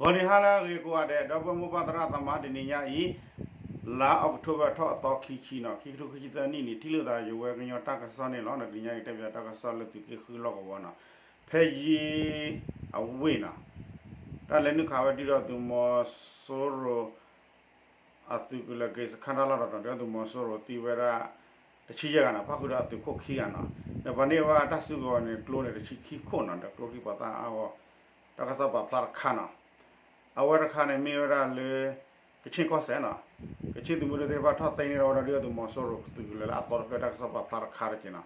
ဂီၤနံၤဟါလၢအဂ့ၤကိးဂၤဒဲး ဒီပုၢ်ဝဲၢ်မိၢ်ပၢ်သရၣ်သမါ တနံၤညါအံၤ လါအီးကထိဘၢၣ်ထီၣ်အသီခံဆံနီၤ ခံကထိခံဆံသၢနံၣ်န့ၣ် ထံၣ်လိာ်သးယဝဲကညီတၢ်ကစီၣ်န့ၣ်လီၤ. တနံၤညါအံၤတဲပၠးတၢ်ကစီၣ်လၢသုးက့ဃုလီၢ်ကဝီၤနီၤ ဖဲယ့အဝ့ၢ်နီၤ တၢ်လဲၤနုာ်ခးဝဲဒုၣ်ဒါသုးမီၤစိရိၤ အသုးကလၢၤက့ၤစခါ တၢ်လီၢ်တတီၤ ဒုၣ်ဒါသုးမီၤစိရိၤသံဝဲဒၣ် တဆံယဲၢ်ဂၤနီၤ ပၣ်ဃုာ်ဒီးအသုးခိၣ်ခံဂၤနီၤ ဒီးပှၤန့ၢ်ဘၣ်တၢ်စုကဝဲၤန့ၣ် ကျိန့ၣ် တဆံခံခိၣ်နီၤ ဒီးကျိချံပှၤသၣ်အါဂီၢ် တၢ်ကစီၣ်ပာ်ဖျါတခါနီၤ အဝဲတခါန့ၣ်မ့ၢ်ဝဲဒၣ်လၢ ကခ့ၣ်ကီၢ်စဲၣ်နီၤ ကခ့ၣ်သုးမုၢ်ဒိၣ်သ့ၣ်တဖၣ်ထီၣ်သ့န့ၢ်ဒီးဝဲဒၣ်ဒုၣ်ဒါသုးမီၤစိရိၤသုးကလၢၤလၢအသီတဖျၢၣ် တၢ်ကစီၣ်ပာ်ဖျါတခါတက့ၢ်နီၤ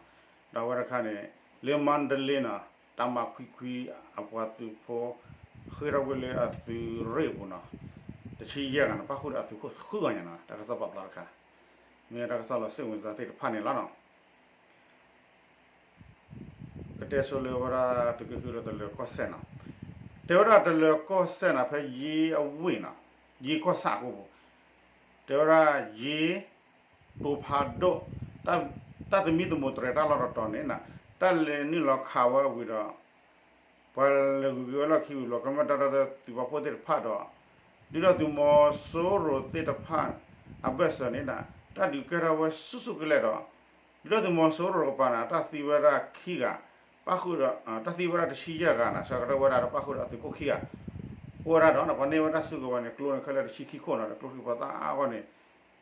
ဒီးအဝဲတခါန့ၣ် လၢမါဒလ့နီၤ တၢ်မၤခွံခွံ အပှၤသုးဖိ ဃ့ၢ်ထီၣ်ကွံာ်လၢအသုးရ့ၣ်အပူၤနီၤ တဆံယဲၢ်ဂၤနီၤ ပၣ်ဃုာ်ဒီးအသုးခိၣ်ဃုဂၤညါနီၤ တၢ်ကစီၣ်ပာ်ဖျါတခါ မ့ၢ်တၢ်ကစီၣ်လီၤစိတ်ဝင်စားသ့ၣ်တဖၣ်န့ၣ်လီၤနီၤ ကတဲဆိလၢဝဲဒၣ်သုးက့ဃုဒီးတလၢၤကီၢ်စဲၣ်နီၤ တဲဝဲဒၣ်တလၢၤကီၢ်စဲၣ်နီၤ ဖဲယ့အဝ့ၢ်နီၤ ယ့ကီၢ်ဆၣ်အကိပူၤ တဲဝဲဒၣ်ယ့ တိၤဖးဒိၣ် တၢ်သမံသမိးတြဲၤတၢ်လီၢ်တတီၤန့ၣ်နီၤ တၢ်လဲၤနုာ်လီၤခးဝဲဝံၤဒီး ပှၤလဲၤဂုၤက့ၤဝဲလီၢ်ခံဝံၤဘျီ ကမျၢၢ်တၢ်ဒီသဒၢသုးပာ်ဖှိၣ်သ့ၣ်တဖၣ်ဒီး ဒုၣ်ဒါသုးမီၤစိရိၤသ့ၣ်တဖၣ် အဘၢၣ်စၢၤန့ၣ်နီၤ တၢ်ဒုးကဲထီၣ်ဝဲဆူၣ်ဆူၣ်ကလဲာ်ဒီး ဒုၣ်ဒါသုးမီၤစိရိၤတကပၤန့ၣ် တၢ်သံဝဲဒၣ်ခံဂၤ ပၣ်ဃုာ်ဒီး တၢ်သံဝဲဒၣ်တဆံယဲၢ်ဂၤနီၤ ဆှၢကတၢၢ်ဝဲဒၣ်ဒီးပၣ်ဃုာ်ဒီးအသုးခိၣ်ခံဂၤ အိၣ်ဝဲဒၣ်ဒီး ပှၤန့ၢ်ဝဲတၢ်စုကဝဲၤန့ၣ် ကျိန့ၣ်ခဲလၢာ်တဆံခံခိၣ်နီၤ ဒီးကျိချံပှၤသၣ်အါဂီၢ်န့ၣ်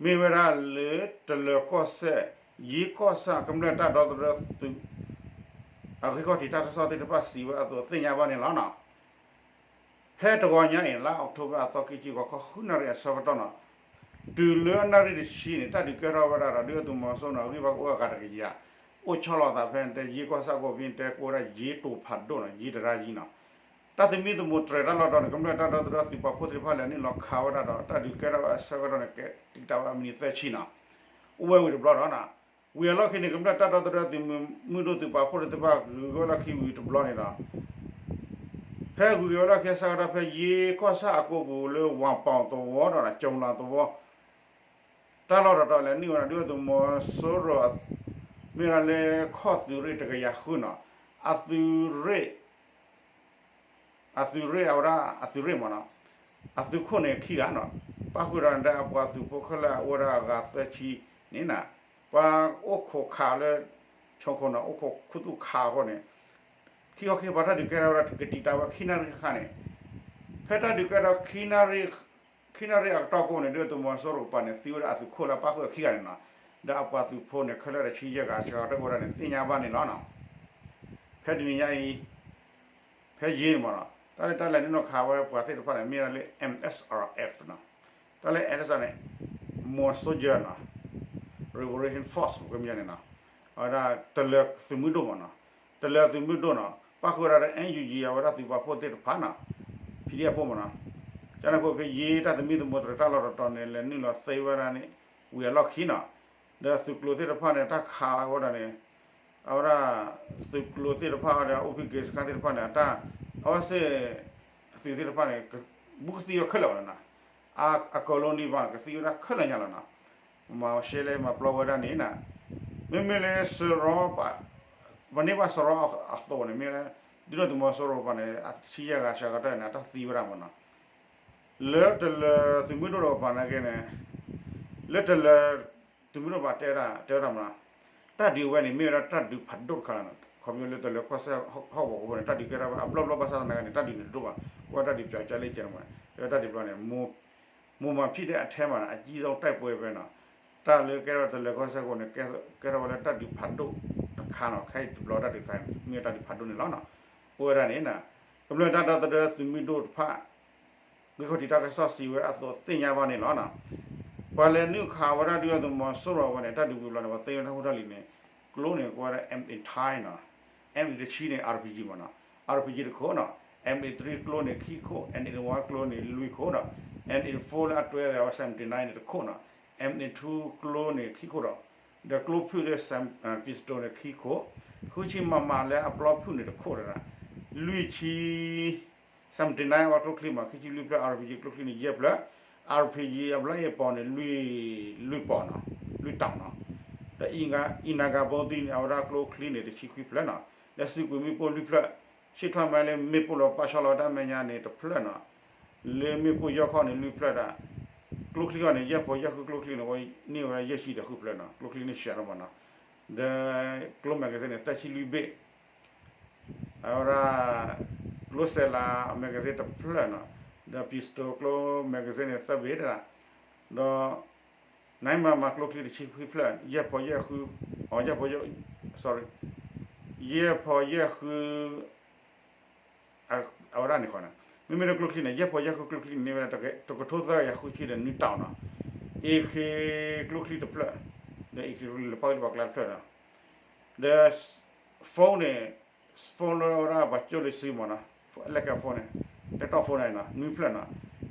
မ့ၢ်ဝဲဒၣ်လၢတလၢၤကီၢ်စဲၣ် ယ့ကီၢ်ဆၣ်ကမျၢၢ်တၢ်ဒီသဒၢသုး အဂ့ၢ်ခီၣ်ထံးတၢ်ကစီၣ်သ့ၣ်တဖၣ်စံးဝဲအသိးသ့ၣ်ညါဘၣ်န့ၣ်လီၤနီၤ. ဖဲတဂီၤညါအံၤ လါအီးကထိဘၢၣ်အသီခံဆံ ဂီၤခီဃုနၣ်ရံၣ်အဆၢကတီၢ်နီၤ တုၤလၢအနၣ်ရံၣ်တဆံန့ၣ် တၢ်ဒုးကဲထီၣ်ဝဲဒၣ်ဒီး ဒုၣ်ဒါသုးမီၤစိရိၤန့ၣ် အဂံၢ်ဘါကအိၣ်အဂၤတကယၤ အိၣ်ဆီလီၤအသးဖဲန့ၣ် တဲယ့ကီၢ်ဆၣ်ကိးဖဲန့ၣ် တဲကိးဝဲဒၣ်ယ့တိၤဖးဒိၣ်နီၤ ယ့တရါယံနီၤ တၢ်သမံသမိးတြဲၤတၢ်လီၢ်တတီၤန့ၣ် ကမျၢၢ်တၢ်ဒီသဒၢသုးပာ်ဖှိၣ်သ့ၣ်တဖၣ်လဲၤနုာ်လီၤခးဝဲဒၣ်ဒီး တၢ်ဒုးကဲထီၣ်ဝဲအဆၢကတီၢ်န့ၣ် ကဲတံာ်တာ်ဝဲအမံးနံးသၢဆံနီၤ အိၣ်ဝဲဝံၤတဘျီဒီးနီၤ ဝံၤအလီၢ်ခံန့ၣ် ကမျၢၢ်တၢ်ဒီသဒၢသုးမုၢ်ဒိၣ်သုးပာ်ဖှိၣ်သ့ၣ်တဖၣ်ဂုၤက့ၤဝဲလီၢ်ခံဝံၤတဘျီန့ၣ်ဒီး ဖဲဂုၤက့ၤဝဲလီၢ်ခံအဆၢကတီၢ် ဖဲယ့ကီၢ်ဆၣ်အကိပူၤလၢ ဝၤပီၤသဝီဒီး ကၠီၤလၤသဝီ တၢ်လီၢ်တတီၤလဲၤနုာ်ဝဲဒၣ် ဒုၣ်ဒါသုးမီၤစိရိၤ မ့ၢ်ဝဲဒၣ်လၢခီၣ်သုးရ့ၣ်တကယၤဃုနီၤ အသုးရ့ၣ် အသုးရ့ၣ် အဝဲဒၣ်အသုးရ့ၣ်မ့ၢ်နီၤ အသုးခိၣ်န့ၣ်ခံဂၤနီၤ ပၣ်ဃုာ်ဒီးန့ၣ် အပှၤသုးဖိခဲလၢာ်အိၣ်ဝဲဒၣ်အဂၤသၢဆံန့ၣ်နီၤ ပှၤအိၣ်ခိးခးလၢ ဆိခိၣ်နီၤ အိၣ်ခိးခူသူၣ်ခးအဃိန့ၣ် ခံခီခံကပၤတၢ်ဒုးကဲထီၣ်ဝဲဒၣ်ကတံာ်တာ်ဝဲခံနၣ်ရံၣ်တခါန့ၣ် ဖဲတၢ်ဒုးကဲထီၣ်ခံနၣ်ရံၣ် ခံနၣ်ရံၣ်အကတီၢ်ကိးန့ၣ် ဒုၣ်ဒါသုးမီၤစိရိၤတကပၤန့ၣ် သံဝဲဒၣ်အသုးခိၣ်လၢပၣ်ဃုာ်အခံဂၤန့ၣ်နီၤ ဒီးအပှၤသုးဖိန့ၣ် ခဲလၢာ်တဆံယဲၢ်ဂၤ ဆှၢကတၢၢ်ဝဲဒၣ်န့ၣ် သ့ၣ်ညါဘၣ်န့ၣ်လီၤနီၤ ဖဲတနံၤညါအံၤ ဖဲယ့န့ၣ်မ့ၢ်နီၤ တၢ်လၢတၢ်လဲၤနုာ်လီၤခးဝဲပှၤသ့ၣ်တဖၣ်န့ၣ် မ့ၢ်ဝဲဒၣ်လၢ M S R F နီၤ တၢ်လၢ M S R F န့ၣ် Mon Soldier နီၤ Revolution Force ပကမ့ၢ်န့ၣ်နီၤ အဝဲဒၣ်တလၢၤသုးမုၢ်ဒိၣ်မ့ၢ်နီၤ တလၢၤသုးမုၢ်ဒိၣ်နီၤ ပၣ်ဃုာ်ဝဲဒၣ်ဒီး N U G အဝဲဒၣ်သုးပာ်ဖှိၣ်သ့ၣ်တဖၣ်နီၤ P D F ဖိမ့ၢ်နီၤ ကန့ၣ်အဃိဖဲယ့တၢ်သမံသမိးတြဲၤတၢ်လီၢ်တတီၤန့ၣ် လဲၤနုာ်လီၤသ့ဝဲဒၣ်န့ၣ် ဝံၤအလီၢ်ခံနီၤ ဒီးသုးကျိၤသ့ၣ်တဖၣ်န့ၣ် တၢ်ခးဝဲဒၣ်န့ၣ် အဝဲဒၣ် သုးကျိၤသ့ၣ်တဖၣ်ဒီး အိၣ်ဖံးက့ၤစခါသ့ၣ်တဖၣ်န့ၣ် အတၢ် အဝဲစ့ၢ် အသုးသ့ၣ်တဖၣ်န့ၣ် ဘူးကသံဝဲခဲလၢာ်ဘၣ်နီၤ အကီၤလိနံၤဘၣ် ကသံဝဲဒၣ်ခဲလၢာ်ညါလီၤနီၤ မၤရှဲလဲၣ်မၤပျီဝဲဒၣ်န့ၣ်နီၤ မ့မ့ၢ်လၢစရီ ပှၤန့ၢ်ဘၣ်စရီအသိးန့ၣ် မ့ၢ်လၢ ဒုၣ်ဒါသုးမီၤစိရိၤတကပၤန့ၣ် အဆံယဲၢ်ဂၤဆှၢကတၢၢ်န့ၣ် အတၢ်သံဝဲဒၣ်မ့ၢ်နီၤ လၢတလၢၤသုးမုၢ်ဒိၣ်တကပၤနာ်က့န့ၣ် လၢတလၢၤသုးမုၢ်ဒိၣ်တကပၤတဲဝဲဒၣ် တဲဝဲဒၣ်မ့ၢ်နီၤ တၢ်ဒုးဝဲန့ၣ် မ့ၢ်ဝဲဒၣ်တၢ်ဒုးဖးဒိၣ်တခါလီၤနီၤ ခီဖျိလၢတလၢၤကီၢ်စဲၣ်ဟီၣ်ကဝီၤအဃိန့ၣ် တၢ်ဒုးကဲထီၣ်ဝဲအဘျီဘျီဘၣ်ဆၣ်သနာ်က့န့ၣ် တၢ်ဒုးန့ၣ်တဒိၣ်ဘၣ် ကွၢ်တၢ်ဒုးပၠးကၢ်လၢကဲန့ၣ်မ့ၢ် တဲဝဲတၢ်ဒုးဘျီန့ၣ် မိၢ်မၤဖံးဒဲးအထဲမးနီၤ အကြီးဆုံးတိုက်ပွဲပဲနီၤ တၢ်လၢကဲထီၣ်တလၢၤကီၢ်စဲၣ်အဃိန့ၣ် ကဲထီၣ်ဝဲလၢတၢ်ဒုးဖးဒိၣ်တခါနီၤ ခဲအံၤတဘျီတၢ်ဒုးတခါ မ့ၢ်တၢ်ဒုးဖးဒိၣ်န့ၣ်လီၤနီၤ ပဝဲဒၣ်န့ၣ် ကမျၢၢ်တၢ်ဒီသဒၢသုးမုၢ်ဒိၣ်တဖၣ် ဂံၢ်ခီၣ်ထံးတၢ်ကစီၣ်စံးဝဲအသိးသ့ၣ်ညါဘၣ်န့ၣ်လီၤနီၤ ပှၤလဲၤနုာ်ခးဝဲဒၣ်ဒုၣ်ဒါသုးမီၤစိရိၤအဝဲန့ၣ် တၢ်ဒုးဝံၤဘျီန့ၣ် ပှၤသ့ဝဲတၢ်ဖိတၢ်လံၤန့ၣ် ကျိန့ၣ် ကိးဝဲဒၣ် M eighteen နီၤ M eighty-three န့ၣ် RPG မ့ၢ်နီၤ RPG တခိၣ်နီၤ M eighty-three ကျိန့ၣ်ခံခိၣ် M eighty-one ကျိန့ၣ်လွံၢ်ခိၣ်နီၤ M eighty-four လၢအတွဲအဝဲ seventy-nine န့ၣ်တခိၣ်နီၤ M eighty-two ကျိန့ၣ်ခံခိၣ်ဒီး ဒီးကျိဖုၣ်လၢ pistol န့ၣ်ခံခိၣ် ဃုဆံ MM လၢအပျီဖုၣ်န့ၣ်တခိၣ်ဒီး လွံၢ်ဆံ seventy-nine အဝဲကျိချံမ့ၢ် ခံဆံလွံၢ်ဖျၢၣ် RPG ကျိချံန့ၣ်ယဲၢ်ဖျၢၣ် RPG အဘျီအံၤအပီၤန့ၣ် လွံၢ် လွံၢ်ပီၤနီၤ လွံၢ်တီၤနီၤ ဒီးအံၤနၤဂၤဘိသံန့ၣ် အဝဲဒၣ်ကျိချံန့ၣ် တဆံခွံဖျၢၣ်နီၤ လၢစုကွံာ်မ့ၣ်ပိၢ်လွံၢ်ဖျၢၣ် ဆ့ၣ်ထီၣ်မးလၢမ့ၣ်ပိၢ်လီၤပာ်ဆှီလီၤဝဲဒၣ်မဲာ်ညါန့ၣ်တဖျၢၣ်နီၤ လၢမ့ၣ်ပိၢ်ယီၢ်ခီၣ်န့ၣ် လွံၢ်ဖျၢၣ်ဒၣ်, ကျိချံအီၤန့ၣ် ယဲၢ်ဖီယဲၢ်ဃုကျိချံန့ၣ် န့ၢ်ဝဲဒၣ်ယဲၢ်ဆံဒီးဃုဖျၢၣ်နီၤ, ကျိချံန့ၣ်ရှဲလီၤမးနီၤ, ဒီးကျိ magazine န့ၣ် သၢဆံလွံၢ်ဘ့ၣ်, အဝဲဒၣ် ကျိစဲးလၤ magazine တဖျၢၣ်နီၤ, ဒီး pistol ကျိ magazine န့ၣ် သၢဘ့ၣ်ဒၣ်, ဒီး နမမၤကျိချံတဆံခွံဖျၢၣ်, ယဲၢ်ဖီယဲၢ်ဃု, အ ယဲၢ်ဖီယဲၢ်, sorry, ယဲၢ်ဖီယဲၢ်ဃု အဝဲဒၣ်န့ၣ်ဃီန့ၣ်, မ့မ့ၢ်လၢကျိချံန့ၣ် ယဲၢ်ဖီယဲၢ်ဃုကျိချံန့ၣ် န့ၢ်ဝဲဒၣ် တကထိသၢကယၤဃုဆံဒီးနွံတီၤနီၤ, အ့ၣ်ခ့ကျိချံတဖျၢၣ်, ဒီးအ့ၣ်ခ့ကျိချံလၢပှၤကလုာ်တပှၤကျါတဖျၢၣ်နီၤ, ဒီး phone န့ၣ်, phone လၢအဝဲဒၣ်ပှၤကၠိလၢစုမးနီၤ, လၢကဲ phone န့ၣ်, တဲတီၢ် phone န့ၣ်နီၤ နွံဖျၢၣ်နီၤ,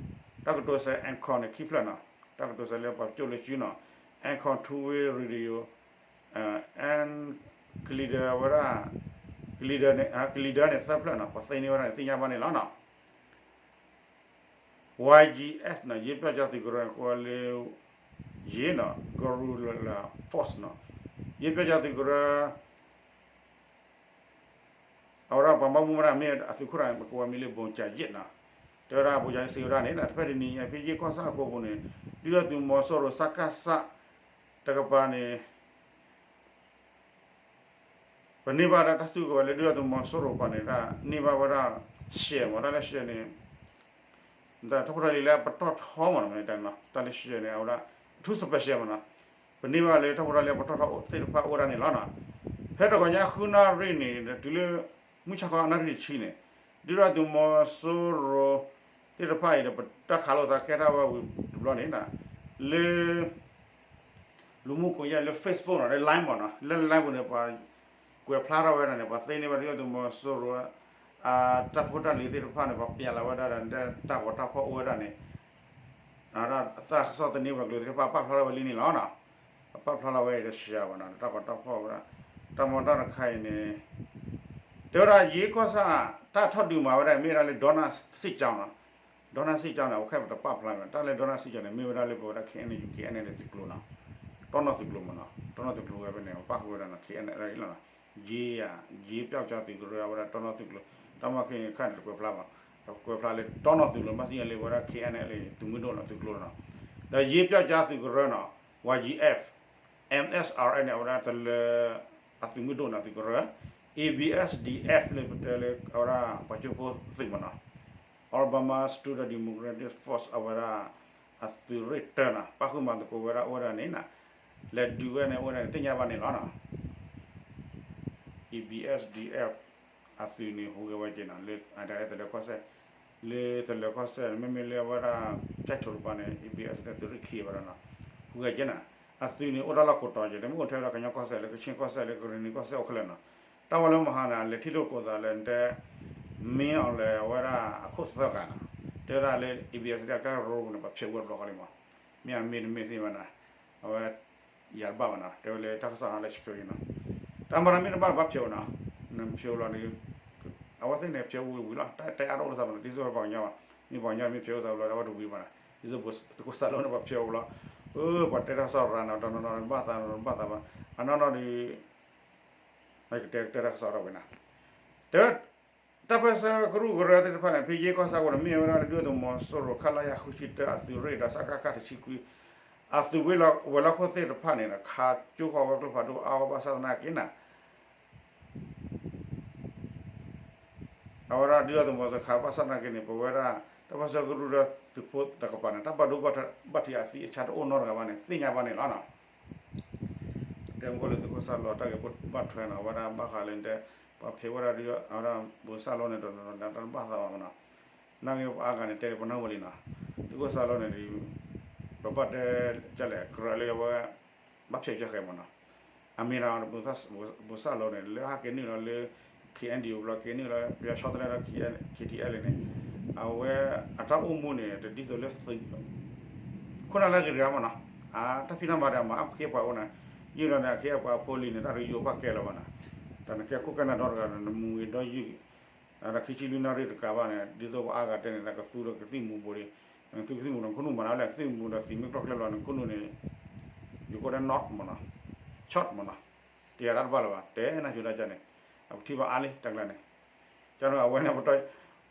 တၢ်ကတိၤစဲး Anchor န့ၣ် ခံဖျၢၣ်နီၤ, တၢ်ကတိၤစဲးလၢပှၤကၠိလၢစုနီၤ, Anchor two-way radio, and ကလံၤဒၢးဝဲဒၣ်, ကလံၤဒၢးန့ၣ်, ကလံၤဒၢးန့ၣ်သၢဖျၢၣ်နီၤ, ပှၤသ့န့ၢ်ဝဲဒၣ်န့ၣ် သ့ၣ်ညါဘၣ်န့ၣ်လီၤနီၤ. Y G F နီၤ, ယ့ပျီကၠါသုးကရၢန့ၣ် ကိးဝဲလၢ ယ့နီၤ, Guerrilla Force နီၤ, ယ့ပျီကၠါသုးကရၢ အဝဲဒၣ်ပှၤဘၣ်မူဘၣ်ဒါမ့ၢ်အသုးခိၣ်တဂၤ ကိးဝဲမံၤလၢ ဘိၣ်ကၠၤယ့နီၤ, တဲဝဲဒၣ် ဘိၣ်ကၠၤယ့စံးဝဲဒၣ်န့ၣ် တဖဲတနံၤညါ ဖဲယ့ကီၢ်ဆၣ်အကိာ်ပူၤန့ၣ် ဒုၣ်ဒါသုးမီၤစိရိၤ စကစ တကပၤန့ၣ် ပန့ၢ်ဘၣ်ဒၣ်တၢ်စုကဝဲၤလၢဒုၣ်ဒါသုးမီၤစိရိၤပှၤန့ၣ်ဒၣ် န့ၢ်ဘၣ်ဝဲဒၣ် ရှဲမး တၢ်လၢရှဲန့ၣ် ထီၣ်ဖိထီၣ်လံၤလၢပတီၢ်ထီမးနီၤ, တၢ်လၢရှဲန့ၣ် အဝဲဒၣ် too special မးနီၤ, ပန့ၢ်ဘၣ်လၢထီၣ်ဖိထီၣ်လံၤပတီၢ်ထီသ့ၣ်တဖၣ်အိၣ်ဝဲဒၣ်န့ၣ်လီၤနီၤ. ဖဲတဂီၤညါဃုနၣ်ရံၣ်န့ၣ် တုၤလၢ မုၢ်ဆါခီနၣ်ရံၣ်တဆံန့ၣ် ဒုၣ်ဒါသုးမီၤစိရိၤသ့ၣ်တဖၣ်အံၤဒီး ပတၢ်ခးလိာ်သးကဲထီၣ်ဝဲဝံၤတဘျီန့ၣ် လၢ လူမှုကွန်ရက် လၢ Facebook နီၤ လၢ Line မးနီၤ, လၢ Line ပူၤန့ၣ် ပှၤကွဲးဖျါထီၣ်ဝဲဒၣ်န့ၣ် ပှၤသ့န့ၢ်ဝဲဒၣ်ဒုၣ်ဒါသုးမီၤစိရိၤ အတၢ်ဖိတၢ်လံၤသ့ၣ်တဖၣ်န့ၣ် ပှၤပျးလီၤဝဲဒၣ်ဒီး တၢ်ဂီၤတၢ်ဖီၣ်အိၣ်ဝဲဒၣ်န့ၣ် အတၢ်ကစီၣ်သန့ဝဲၤကျိၤသ့ၣ်တဖၣ် ပာ်ဖျါထီၣ်ဝဲလံန့ၣ်လီၤ. ပာ်ဖျါထီၣ်ဝဲဒီးရှဲဘၣ်နီၤ တၢ်ဂီၤတၢ်ဖီၣ်ဝဲဒၣ် တၢ်မီတၢ်တခါအံၤန့ၣ် တဲဝဲဒၣ်ယ့ကီၢ်ဆၣ် တၢ်ထီၣ်ဒုးမၤဝဲဒၣ် မ့ၢ်ဝဲဒၣ်လၢ ဒေါ်နန်းစစ်ကြောင်းနီၤ, ဒေါ်နန်းစစ်ကြောင်းန့ၣ် အခဲအံၤပတပာ်ဖျါမး တၢ်လၢ ဒေါ်နန်းစစ်ကြောင်းန့ၣ် မ့ၢ်ဝဲဒၣ်လၢပဝဲဒၣ် ခ့ၣ်အဲၣ်ယူၣ် ခ့ၣ်အဲၣ်အဲၣ်လ်အ့ၣ် သုးကျိၤနီၤ, တီနီၣ်သုးကျိၤမးနီၤ, တီနီၣ်သုးကျိၤဝဲဖဲန့ၣ် ပာ်ဃုာ်ဝဲဒၣ်နီၤ ခ့ၣ်အဲၣ်အဲၣ်လ်အ့ၣ်လီၤနီၤ, ယ့ယၤ ယ့ပျီကၠါသုးကရၢ အဝဲဒၣ်တီနီၣ်သုးကျိၤ တၢ်မၤခဲအံၤန့ၣ် ခါန့ၣ်တကွဲးဖျါဘၣ်, တကွဲးဖျါလၢတီနီၣ်သုးကျိၤ မ့ၢ်သ့ၣ်ညါလၢပဝဲဒၣ် ခ့ၣ်အဲၣ်အဲၣ်လ်အ့ၣ် သုးမုၢ်ဒိၣ်နီၤ သုးကျိၤနီၤ, ဒီးယ့ပျီကၠါသုးကရၢနီၤ Y G F M S R N န့ၣ် အဝဲဒၣ်တလၢ အသုးမုၢ်ဒိၣ်န့ၣ် သုးကရၢ, A B S D F လၢပတဲလၢ အဝဲဒၣ်ပှၤကၠိဖိသုးမးနီၤ, Alabama Student Democratic Force အဝဲဒၣ် အသုးရ့ၣ်တၢနီၤ ပာ်ဃုာ်မၤသကိးဝဲဒၣ်အိၣ်ဝဲဒၣ်န့ၣ်နီၤ, လဲၤဒုးဝဲန့ၣ်အိၣ်ဝဲဒၣ်န့ၣ် သ့ၣ်ညါဘၣ်န့ၣ်လီၤနီၤ. A B S D F အသုးန့ၣ် ဟူးဂဲၤဝဲက့ၤနီၤ လၢတလၢၤကီၢ်စဲၣ်, လၢတလၢၤကီၢ်စဲၣ်န့ၣ် မ့မ့ၢ်လၢအဝဲဒၣ် ကၠဲးထိးတပၤန့ၣ် A B S န့ၣ် သုးရ့ၣ်ခံဘၣ်ဒီးနီၤ, ဟူးဂဲၤက့ၤနီၤ, အသုးန့ၣ် အိၣ်တၢ်လီၢ်ခိၣ်တီၤက့ၤ တမ့ၢ်အိၣ်ထဲဝဲဒၣ်ကညီကီၢ်စဲၣ်လၢ ကခ့ၣ်ကီၢ်စဲၣ်လၢ ကရံၣ်နံၤကီၢ်စဲၣ်အိၣ်ခဲလၢာ်နီၤ, တၢ်ဝဲလၢမဟါန့ၣ် အလဲၤထံၣ်လိာ်ကိးသးလၢတဲ မင်းအောင်လှိုင် အဝဲဒၣ်အခိၣ်သၢဂၤနီၤ, တဲဝဲဒၣ်လၢ A B S ဒၣ်ကရၢကရိပူၤန့ၣ် ပှၤဖျဲးဝဲတဘျီဃီလံမး, မ့ၢ်အမ့ၢ်တမ့ၢ်သ့ၣ်ညါဘၣ်နီၤ, အဝဲ ယၤတဘၣ်ဘၣ်နီၤ, တဲဝဲလၢတၢ်ကစီၣ်နီၤ လၢဆံဖျိအံၤနီၤ, တၢ်မၤတၢ်မ့ၢ်တဘၣ်ဘၣ်ဖျဲးဝဲနီၤ, နဖျဲးဝဲလီၤဒီး အဝဲသ့ၣ်န့ၣ် ဖျဲးဝံၤဝံၤလီၤ, တၢ်တဲအါထီၣ်အိၣ်တသးဘၣ်နီၤ, ဒ်သိးပှၤကညီဘၣ်, မ့ၢ်ပှၤကညီမ့ၢ်ဖျဲးဝံၤသးဘၣ်လီၤဒီး အဝဲတဝံၤဘၣ်နီၤ, ဒ်သိးသုးခိၣ်စၢ်လိန့ၣ် ပှၤဖျဲးဝံၤလီၤ, အၢ ပှၤတဲတၢ်ကစီၣ်ရၤနီၤ တနီၤနီၤဘၣ်သး တနီၤနီၤဘၣ်သးဘၣ်, အနီၢ်နီၢ်ဒီး ကတဲကတဲတၢ်ကစီၣ်ထီၣ်ဝဲနီၤ, တဲ တၢ်ပၢၢ်ဆၢကရူၢ်ကရၢသ့ၣ်တဖၣ်န့ၣ် ဖဲယ့ကီၢ်ဆၣ်အဃိန့ၣ် မ့ၢ်ဝဲဒၣ်လၢဒုၣ်ဒါသုးမီၤစိရိၤ ခလရ ဃုဆံတၢ အသုးရ့ၣ်ဒီး စကခ တဆံခွံ အသုးဝဲၤလီၢ်ခိၣ်သ့ၣ်တဖၣ်န့ၣ် ခးကၠိဃီၤဝဲကျိဖးဒိၣ်အါအါဘၣ်ဆၣ်သနာ်က့န့ၣ် အဝဲဒၣ်ဒုၣ်ဒါသုးမီၤစိရိၤခးဘၣ်ဆၣ်သနာ်က့န့ၣ် ပဝဲဒၣ် တၢ်ပၢၢ်ဆၢကရူၢ်ကရၢသုးဖိတကပၤန့ၣ် တၢ်ဘၣ်ဒိဘၣ်ထံးအသံအဆါတအိၣ်နီတဂၤဘၣ်န့ၣ် သ့ၣ်ညါဘၣ်န့ၣ်လီၤ. တဲမ့ၢ်လၢသုးခိၣ်စၢ်လီၤတၢ်ဂ့ၢ်ဘၣ်ထွဲနီၤ အဝဲဒၣ်ဘၣ်ဃးလၢတဲ ပှၤဖံးဝဲဒၣ်ဒုး အဝဲဒၣ်ဘိးစၢ်လီၤန့ၣ် တနီၤနီၤ တၢ်တဘၣ်သးဘၣ်မနီၤ နာ်က့ပှၤအါဂၤန့ၣ် တဲပနၢ်ဝဲလံနီၤ သုးခိၣ်စၢ်လီၤန့ၣ် ပဘၣ်တဲကလဲၣ် ကြၢးလၢအဝဲ ဘၣ်ဖျဲးကၢဃဲမနီၤ အမ့ၢ်ဒၣ်ဘိးစၢ်လီၤန့ၣ် လၢဟဲက့ၤနုာ်လီၤလၢ ခ့ၣ်အဲၣ်ယူၣ် ဘျီ က့ၤနုာ်လီၤ ပယီၤဆီတလဲဒီး ခ့ၣ်ထံၣ်အဲၣ်လ့ၣ်န့ၣ် အဝဲအတၢ်အိၣ်မူန့ၣ် တဒ်သိးလၢသုး ခိၣ်နၢ်လၢအဂ့ၤတဂၤမနီၤ အတၢ်ဖံးတၢ်မၤဒီးမၤအါခ့ပှၤအိၣ်နီၤ ယုၢ်လီၤန့ၣ် အခ့အပှၤဖိလံၤန့ၣ် တၢ်တယိၤဘၣ်ကဲလီၤဘၣ်နီၤ တၢ်နကဲခိၣ်ကဲနၢ်ဒီတဂၤဒီး နမူၤဂ့ၤဒီယုၢ်ဂ့ၤ ဒီးခံဆံလွံၢ်နၣ်ရံၣ်တကးဘၣ်န့ၣ် ဒ်သိးပှၤအါဂၤတဲန့ၣ် တၢ်ကသူဒီးကသံၣ်မူၤဘိးဒံး နကသူကသံၣ်မူၤဒီး နခိၣ်နူာ်မၤနၤလဲၣ် ကသံၣ်မူၤဒီးသံၣ်မ့ၢ်ကျီၢ်ကျဲလီၤ နခိၣ်နူာ်န့ၣ် ယိၤကိၣ်တဲ not မနီၤ short မနီၤ တယၤတၢ်တဘၣ်လၢၤဘၣ် တဲနၢ်ဆိဒၣ်ကၢ်န့ၣ် အပထံၣ်ဘၣ်အါလံ တၢ်ကျါန့ၣ် ကၢ်န့ၣ်အဝဲန့ၣ်ပတီၢ်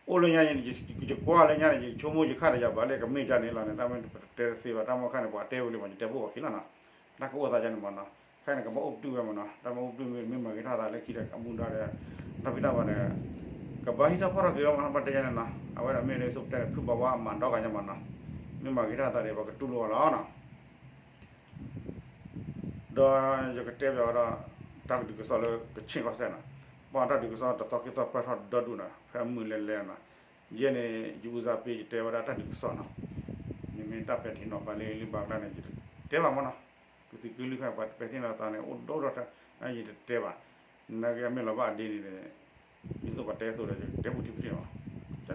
အိၣ်လၢညါ ယကွၢ်လၢညါန့ၣ် ယဆိကမိၣ်ယခါဒီးယၤဘၣ်လၢကမ့ၢ်ဒ်န့ၣ်လီၤန့ၣ် တၢ်မ့ၢ်ပတဲတသ့ဘၣ် တၢ်မ့ၢ်ခါန့ၣ် ပှၤတဲဝဲလံမး ယတဲဘိၣ်ပှၤခံလီၤနီၤ, တၢ်ကအိၣ်သးယါန့ၣ်မးနီၤ, ခဲအံၤန့ၣ်ကဘၣ်အိၣ်ပတုာ်ဝဲမးနီၤ တၢ်မ့ၢ်အိၣ်ပတုာ်မ့ၢ်မၤဂ့ၤထီၣ်သးလၢခံဒီးအမူဒါဒီး တၢ်ဖံးတၢ်မၤဒီး ကဘၣ်ဟံးထီၣ်ဖီၣ်ထီၣ်က့ၤဝဲမးနီၤ ဘၣ်တဲယါန့ၣ်နီၤ အဝဲဒၣ်မ့ၢ်လၢယဆိကတၢၢ်န့ၣ် ဖုဘၣ်ဝါအမၤဒီဂၤညါမးနီၤ, မ့ၢ်မၤဂ့ၤထီၣ်သးဒီး ပှၤကတူၢ်လိာ်အီၤလီၤနီၤ. ဒီးယကတဲဘၣ်ဝဲဒၣ် တၢ်ဒုးကစီၣ်လၢကဆ့ၣ်ကီၢ်စဲၣ်နီၤ, ဘၣ်တၢ်ဒုးကစီၣ်တသီခံသီပၢၢ်ထီၣ်ဒီဒူၣ်နီၤ ဖဲမုၢ်လဲၤလဲၤနီၤ, ယဲန့ၣ် ယဦးစားပေး ယတဲဝဲဒၣ်တၢ်ဒုးကစီၣ်နီၤ, မ့မ့ၢ်တၢ်ပဲာ်ထံနီၤဖးလၢလံဘၣ်ကျါန့ၣ် ယတတဲဘၣ်မးနီၤ, ကသံၣ်ကလုၢ်ခါ ပှၤပဲာ်ထံနီၤဖးန့ၣ် အိၣ်ဒိၣ်ဒိၣ်တၢ် ယတတဲဘၣ်, နာ်က့အမ့ၢ်လီၤဘၣ်အဒ့န့ၣ် ဒ်သိးပှၤတဲသိးဒီး ယတဲပူထံပထံနီၤ,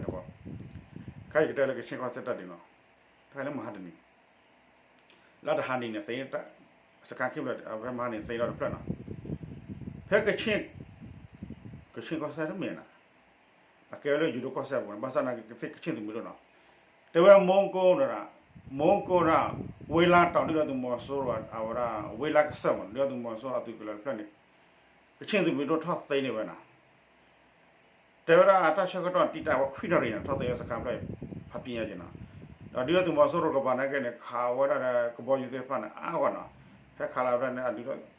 တခါ ခဲအံၤယကတဲလၢကဆ့ၣ်ကီၢ်စဲၣ်တၢ်ဒုးနီၤ, တၢ်လၢမဟါတနံၤ လၢတဟါနံၤန့ၣ် သ့ စခါခံဖျၢၣ် ဖဲမဟါန့ၣ် သ့ထီၣ်တဖျၢၣ်နီၤ, ဖဲကဆ့ၣ် ကဆ့ၣ်ကီၢ်စဲၣ်တမ့ၢ်နီၤ, အကဲလၢယိၤဒိၣ်ကီၢ်စဲၣ်ပူၤန့ၣ် ဘၣ်ဆၣ်နာ်က့ ကသ့ၣ်ကဆ့ၣ်သုးမုၢ်ဒိၣ်နီၤ, တဲဝဲမူကိဒီး မူကိဒီး ဝ့လါတီၤ ဒုၣ်ဒါသုးမီၤစိရိၤအဝဲဒၣ် ဝ့လါကစၢၢ်မး ဒုၣ်ဒါသုးမီၤစိရိၤအသုးကလၢၤတဖျၢၣ်န့ၣ် ကဆ့ၣ်သုးမုၢ်ဒိၣ်ထီၣ်သ့န့ၢ်ဝဲနီၤ, တဲဝဲဒၣ်အတၢ်ဆၢကတီၢ်တံာ်တာ်ဝဲခွံနၣ်ရံၣ်န့ၣ် ထီၣ်သ့ဝဲစခါဖျၢၣ် ဖးပညါက့ၤနီၤ, ဒီးဒုၣ်ဒါသုးမီၤစိရိၤကပၤနာ်က့န့ၣ် ခးဝဲဒၣ်ဒီးကဘီယူၤသ့ၣ်တဖၣ်န့ၣ် အါဂီၢ်နီၤ, ဟဲခးလီၤဝဲဒၣ်န့ၣ်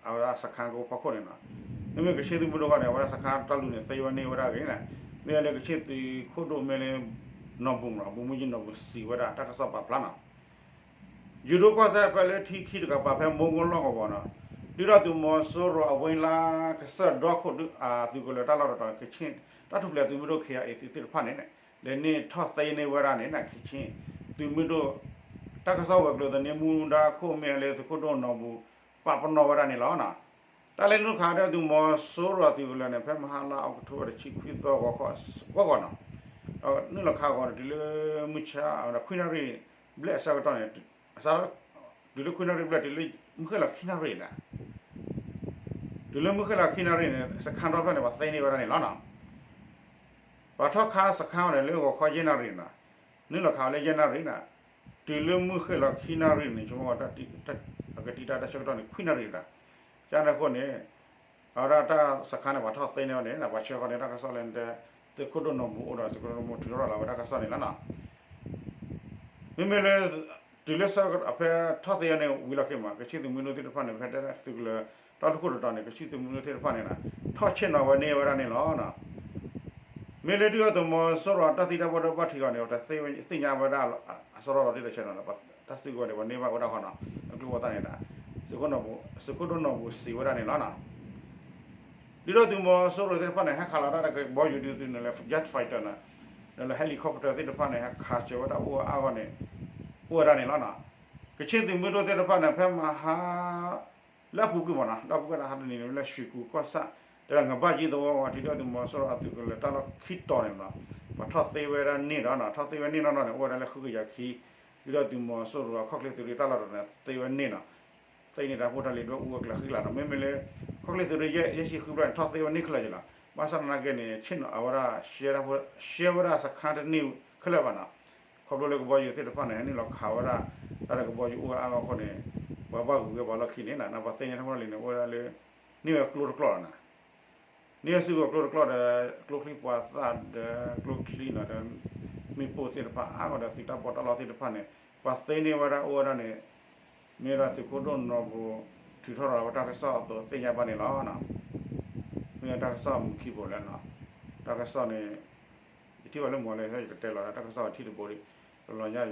အဝဲဒၣ်စခါကအိၣ်ဖီခိၣ်န့ၣ်နီၤ, မ့မ့ၢ်ကဆ့ၣ်သုးမုၢ်ဒိၣ်ခီန့ၣ် အဝဲဒၣ်စခါတၢ်လူၤန့ၣ် သ့ဝဲန့ၢ်ဝဲဒၣ်ဂ့ၤန့ၣ်, မ့ၢ်လၢကဆ့ၣ်သုးခိၣ်ဒိၣ်မ့ၢ်လၢ နီၢ်ဘူၣ်မး ဗိုလ်မှူးကြီးနီၢ်ဘူၣ်စံးဝဲဒၣ်တၢ်ကစီၣ်ပာ်ဖျါနီၤ ယိၤဒိၣ်ကီၢ်စဲၣ်ဖဲလၢထံခံတကပၤဖဲမူကိလီၢ်ကဝီၤနီၤ, ဒုၣ်ဒါသုးမီၤစိရိၤအဝ့လါကစၢၢ်ဒီခိၣ် သုးကလၢၤတၢ်လီၢ်တတီၤန့ၣ် ကဆ့ၣ်တၢ်ထူၣ်ဖျဲးသုးမုၢ်ဒိၣ် ခ့ၣ်အဲၣ်အ့ၣ်သုးသ့ၣ်တဖၣ်န့ၣ် လဲၤန့ၢ်ထီၣ်သ့န့ၢ်ဝဲဒၣ်န့ၣ် ကဆ့ၣ်သုးမုၢ်ဒိၣ် တၢ်ကစီၣ်ဝဲၤကျိၤသန့မူဒါခိၣ်မ့ၢ်လၢသုးခိၣ်ဒိၣ်နီၢ်ဘူၣ် ပာ်ပနီၣ်ဝဲဒၣ်န့ၣ်လီၤ. တၢ်လဲၤနုာ်ခးဒုၣ်ဒါသုးမီၤစိရိၤအသုးကလၢၤန့ၣ် ဖဲမဟါလါအီးကထိဘၢၣ်တဆံခွံသီဂီၤခီ ဂီၤဂီၤနီၤ, ဒီးနုာ်လီၤခးဂီၤန့ၣ် တုၤလၢမုၢ်ဆါ ခွံနၣ်ရံၣ်ဘျဲၣ်အဆၢကတီၢ်န့ၣ် အစး တုၤလၢခွံနၣ်ရံၣ်ဘျဲၣ် တုၤလၢမုၢ်ဃ့ၢ်လီၤခံနၣ်ရံၣ်န့ၣ် တုၤလၢမုၢ်ဃ့ၢ်လီၤခံနၣ်ရံၣ်န့ၣ် စခါထီၣ်ဖျၢၣ်န့ၣ် ပှၤသ့န့ၢ်ဝဲဒၣ်န့ၣ်လီၤနီၤ. ပှၤထီၣ်ခးစခါန့ၣ် လၢဂီၤခီယဲၢ်နၣ်ရံၣ်နီၤ, နုာ်လီၤခးဝဲလၢယဲၢ်နၣ်ရံၣ်နီၤ, တုၤလၢမုၢ်ဃ့ၢ်လီၤခံနၣ်ရံၣ်န့ၣ် ဆိကမိၣ်ဝဲ အကတံာ်တာ်တၢ်ဆၢကတီၢ်န့ၣ် ခွံနၣ်ရံၣ်တၢ်, ကန့ၣ်အဃိန့ၣ် အဝဲဒၣ်တၢ်စခါန့ၣ် ပှၤထီၣ်သ့န့ၢ်ဝဲန့ၣ် ပှၤဆှၢဃီန့ၣ် တၢ်ကစီၣ်လၢတဲ သုးခိၣ်ဒိၣ်နီၢ်ဘူၣ်အိၣ်ဒီးသုးခိၣ်ဒိၣ်နီၢ်ဘူၣ်ထုးထီၣ်လီၤဝဲတၢ်ကစီၣ်န့ၣ်လီၤနီၤ. မ့မ့ၢ်လၢ တုၤလၢဆၢကတီၢ်ဖဲထီၣ်သ့ဝဲန့ၣ် ဝံၤလီၢ်ခံမး ကဆ့ၣ်သုးမုၢ်ဒိၣ်သ့ၣ်တဖၣ်န့ၣ် ဖဲတဲသုးကလၢၤတၢ်လူၢ်ခိၣ်တတီၤန့ၣ် ကဆ့ၣ်သုးမုၢ်ဒိၣ်သ့ၣ်တဖၣ်န့ၣ် ထီၣ်ဆ့ၣ်နီၤဝဲန့ၢ်ဝဲဒၣ်န့ၣ်လီၤ. မ့ၢ်လၢဒုၣ်ဒါသုးမီၤစိရိၤတၢ်သံတၢ်ဘၣ်ဒိဘၣ်ထံးအဂီၢ်န့ၣ် တသ့ၣ်ညါဝဲဒၣ်အစရီလီၤတံၢ်လီၤဆဲးနီၤ, တၢ်စုကဝဲၤန့ၣ် ပှၤန့ၢ်ဘၣ်ဝဲဒၣ်ဃီနီၤ, အကျိၤဝဲသးန့ၣ် သုးခိၣ်ဒိၣ်နီၢ်ဘူၣ်စံးဝဲဒၣ်န့ၣ်လီၤနီၤ. ဒုၣ်ဒါသုးမီၤစိရိၤသ့ၣ်တဖၣ်န့ၣ် ဟဲခးလီၤတၢ်ဒီးကဘီယူၤဒုးသုးန့ၣ်လၢ jet fighter န့ၣ်, ဒီးလၢ helicopter သ့ၣ်တဖၣ်န့ၣ် ဟဲခးစၢၤဝဲဒၣ်အိၣ်အါဂီၢ်န့ၣ် အိၣ်ဝဲဒၣ်န့ၣ်လီၤနီၤ. ကဆ့ၣ်သုးမုၢ်ဒိၣ်သ့ၣ်တဖၣ်န့ၣ် ဖဲမဟါ လၢအပူၤကွံာ်မးနီၤ, လၢအပူၤကွံာ်တဟါတနံၤန့ၣ် လၢရွှေကူကီၢ်ဆၣ် ဒီးငဘၣ်ယံသဝီဝဲ ဒုၣ်ဒါသုးမီၤစိရိၤအသုးကလၢၤတၢ်လီၢ်ခံတီၤန့ၣ်နီၤ, ပှၤထီၣ်သ့ဝဲဒၣ်န့ၢ်ဒီးနီၤ, ထီၣ်သ့ဝဲန့ၢ်နီၢ်နီၢ်န့ၣ် အိၣ်ဝဲဒၣ်လၢဃုကယၤခံ, ဒုၣ်ဒါသုးမီၤစိရိၤအခီၣ်ချ့သုးရ့ၣ်တၢ်လီၢ်တတီၤန့ၣ် သ့ဝဲန့ၢ်နီၤ. သ့န့ၢ်တၢ်ဖိတၢ်လံၤဒိၣ်အူအကျၢၤဃံလၤနီၤ, မ့မ့ၢ်လၢ ခီၣ်ချ့သုးရ့ၣ်ယဲၢ်ဆံဃုဖျၢၣ်န့ၣ် ထီၣ်သ့ဝဲန့ၢ်ခဲလၢာ်က့ၤလီၤ. ဘၣ်ဆၣ်သနာ်က့န့ၣ် ဆ့ၣ်နီၤအဝဲဒၣ် ရှဲဝဲဒၣ်စခါတန့ၢ်ခဲလၢာ်ဘၣ်နီၤ. ခီဖျိလၢကဘီယူၤသ့ၣ်တဖၣ်န့ၣ် ဟဲနုာ်လီၤခးဝဲဒၣ် တၢ်ဒီးကဘီယူၤအိၣ်ဝဲအါဂီၢ်အဃိန့ၣ် ပှၤဘၣ်ဂုၤဝဲပှၤလီၢ်ခံန့ၣ်နီၤ, ပှၤသ့န့ၢ်တၢ်ဖိတၢ်လံၤန့ၣ် အိၣ်ဝဲဒၣ်လၢ န့ၢ်ဝဲကျိတကျီၢ်လီၤနီၤ. န့ၢ်ဝဲစုကဝဲၤကျိတကျီၢ်ဒီး ကျိချံမျိာ်သၣ်ဒီးကျိချံနီၤဒီး မ့ၣ်ပိၢ်သ့ၣ်တဖၣ်အါဂီၢ်ဒီးသုးတၢ်ပီးတၢ်လီသ့ၣ်တဖၣ်န့ၣ် ပှၤသ့န့ၢ်ဝဲဒၣ်အိၣ်ဝဲဒၣ်န့ၣ် မ့ၢ်ဝဲဒၣ်သုးခိၣ်ဒိၣ်နီၢ်ဘူၣ် ထုးထီၣ်လီၤဝဲတၢ်ကစီၣ်အသိးသ့ၣ်ညါဘၣ်န့ၣ်လီၤ. မ့ၢ်ဝဲတၢ်ကစီၣ်အမုာ်ခံဘိးလၢနီၤ, တၢ်ကစီၣ်န့ၣ် ယထံၣ်ဘၣ်လၢမီၤလၢယကတဲလီၤတၢ်ကစီၣ်ထံၣ်တဘိဒီး တလီၤညါ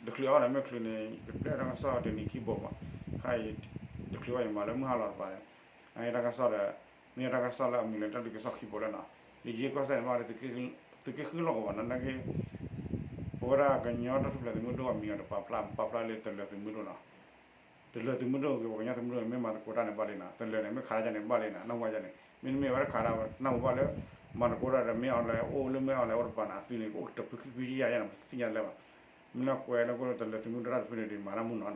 တချုးအီၤန့ၣ် မ့ၢ်ချုးန့ၣ် ယကပျဲတၢ်ကစီၣ်တနံၤခံဘိမး, ခါအံၤ တချုးဘၣ်ယမၤလၢမုၢ်ဟါလီၤတပၤန့ၣ်, အတၢ်ကစီၣ်ဒီး မ့ၢ်တၢ်ကစီၣ်လၢအမုာ်လၢတၢ်ဒုးကစီၣ်ခံဘိလၢနီၤ, လၢယဲၢ်ကီၢ်စဲၣ်န့ၣ်မး သုးက့ဃုလီၢ်ကဝီၤနီၤ နာ်က့ ပဝဲဒၣ်ကညီတၢ်ထူၣ်ဖျဲးသုးမုၢ်ဒိၣ်အမံၤအီၤတပာ်ဖျါ ပာ်ဖျါလၢတလၢၤသုးမုၢ်ဒိၣ်နီၤ, တလၢၤသုးမုၢ်ဒိၣ်ဂ့ၤ ပှၤကညီသုးမုၢ်ဒိၣ် မ့ၢ်မၤသကိးတၢ်န့ၣ်ဘၣ်လံနီၤ, တလၢၤန့ၣ် မ့ၢ်ခးတၢ်န့ၣ်ဘၣ်လံနီၤ, နၢ်ဟူဘၣ်ယါန့ၣ် မ့တမ့ၢ်ဝဲတခးတၢ် နၢ်ဟူဘၣ်လၢ မၤသကိးတၢ်ဒီး မ့ၢ်အီၤလဲၣ် အိၣ်လၢမ့ၢ်အီၤလဲၣ် အိၣ်တပၤနီၤ အသုးန့ၣ် ကအိၣ်တဖုခံဖုယါယါနီၤ ပသ့ၣ်ညါလၢၤဘၣ်, မ့ၢ်လၢကွဲးလၢကတလၢၤသုးမုၢ်ဒိၣ်တၢ်တဖုန့ၣ်ဒီး မၤတၢ်မုၢ်နီၤနီၤ,